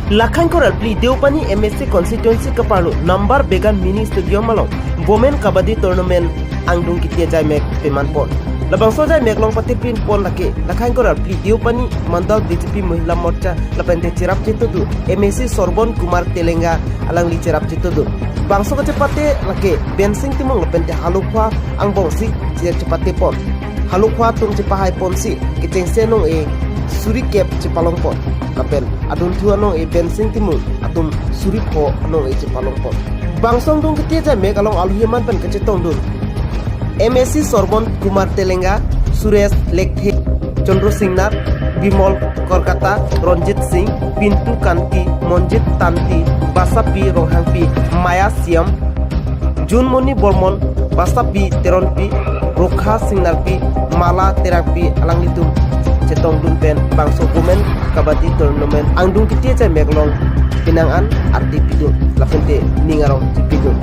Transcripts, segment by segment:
Lakhangkoral pli Deopani MSc constituency kapalu number began mini stadium along women kabaddi tournament angdung kitia jai mek peman pon labangso jai mek long pati pin pon lake Lakhangkoral pli Deopani mandal BJP Mahila Morcha lapente cherap chitudu MSc Sorbon Kumar Telenga alangli cherap chitudu bangso ka chepate lake bensing timung lapente halukwa angbong si chepate pon halukwa tum chepahai pon si kichengse nong e suri kep chepalong pon lapen adun thu anong e bensing timung atum suri pho anong e chepalong pon bangsong dung ketia jai mek along aluhiman pen kechetong dun MSc Sorbon Kumar Telenga Suresh Lekthe Chandra Singh Nath Bimal Kolkata Ranjit Singh Pintu Kanti Manjit Tanti Basapi Ronghangpi Maya Siam Junmoni Barman Basapi Teronpi Rokha Singnarpi Mala Terangpi Alanglitum chetong dun pen bangso women kabaddi tournament angdung kitia chai meklong pinangan arti pidun lapente ningarong pidun.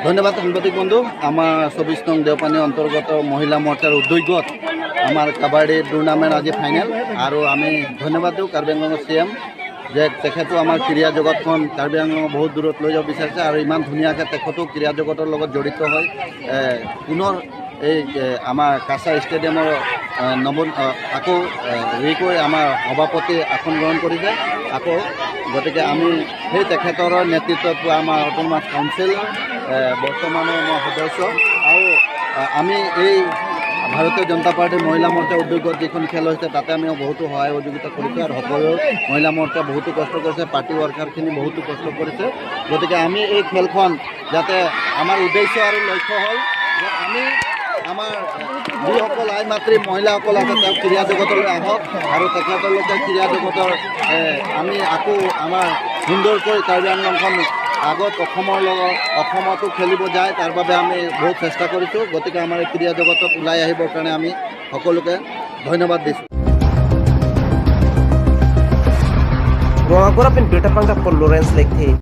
ধন্যবাদ সাংবাদিক বন্ধু। আমাৰ 24 নং দেওপানী অন্তৰ্গত মহিলা মৰ্চাৰ উদ্যোগত আমাৰ কাবাডী টুৰ্ণামেণ্ট আজি ফাইনেল। আৰু আমি ধন্যবাদ দিওঁ কাৰ্বি আংলঙৰ চি এম যে তেখেতো আমাৰ ক্ৰীড়া জগতখন কাৰ্বি আংলঙৰ বহুত দূৰত লৈ যাব বিচাৰিছে আৰু ইমান ধুনীয়াকৈ তেখেতো ক্ৰীড়া জগতৰ লগত জড়িত হৈ পুনৰ এই আমাৰ কাছাৰ ষ্টেডিয়ামৰ নৱ আকৌ হেৰিকৈ আমাৰ সভাপতি আসন গ্ৰহণ কৰিছে আকৌ। গতিকে আমি সেই তেখেতৰ নেতৃত্বত পোৱা আমাৰ অট'নমাছ কাউন্সিল বৰ্তমানৰ মই সদস্য আৰু আমি এই ভাৰতীয় জনতা পাৰ্টীৰ মহিলা মৰ্চাৰ উদ্যোগত যিখন খেল হৈছে, তাতে আমি বহুতো সহায় সহযোগিতা কৰিছোঁ আৰু সকলো মহিলা মৰ্চা বহুতো কষ্ট কৰিছে, পাৰ্টি ৱৰ্কাৰখিনি বহুতো কষ্ট কৰিছে। গতিকে আমি এই খেলখন যাতে আমাৰ উদ্দেশ্য আৰু লক্ষ্য হ'ল যে আমি আমাৰ যিসকল আই মাতৃ মহিলাসকল আছে, তেওঁক ক্ৰীড়া জগতলৈ আহক আৰু তেখেতলোকে ক্ৰীড়া জগতৰ আমি আকৌ আমাৰ সুন্দৰকৈ কাৰ্বি আংলংখন আগত অসমৰ লগত অসমতো খেলিব যায়, তাৰ বাবে আমি বহুত চেষ্টা কৰিছোঁ। গতিকে আমাৰ এই ক্ৰীড়া জগতত ওলাই আহিবৰ কাৰণে আমি সকলোকে ধন্যবাদ দিছোঁ। Rongagora pen Betapanga pon Lawrence Lekthe.